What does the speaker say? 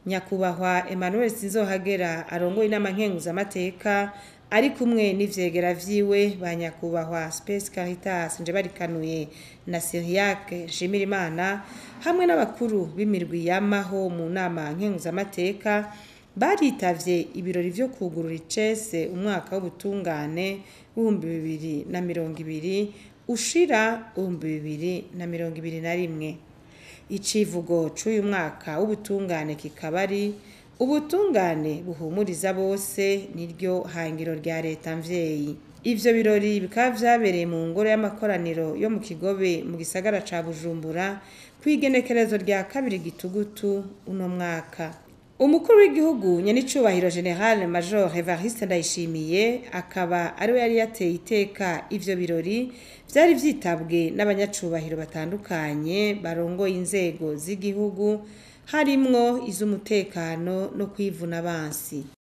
Nyakubahwa Emmanuel Sinzohagera arongoye inama nkenguzamateka ari kumwe n'ivyegera vyiwe ba nyakubahwa Space Caritas Njebarikanuye na Cyriaque Nshimirimana hamwe n'abakuru b'imirwi yamaho mu nama nkenguzamateka baritavye ibirori vyo kugurura icese umwaka w'ubutungane w'2020 ushira 2021. Icivugo c'uyu mwaka w'ubutungane kikaba ari ubutungane buhumuriza bose niryo hangiro rya leta mvyeyi. Ivyo birori bikaba vyabereye mu ngoro y'amakoraniro yo mu Kigobe mu gisagara ca Bujumbura kw'igenekerezo rya 2 Gitugutu uno mwaka. Umukuru w'igihugu nyenicubahiro General Major Evariste Ndayishimiye akaba ariwe yari yateye iteka ivyo birori vyari vyitabwe n'abanyacubahiro batandukanye barongoye inzego z'igihugu harimwo iz'umutekano no kwivuna abansi.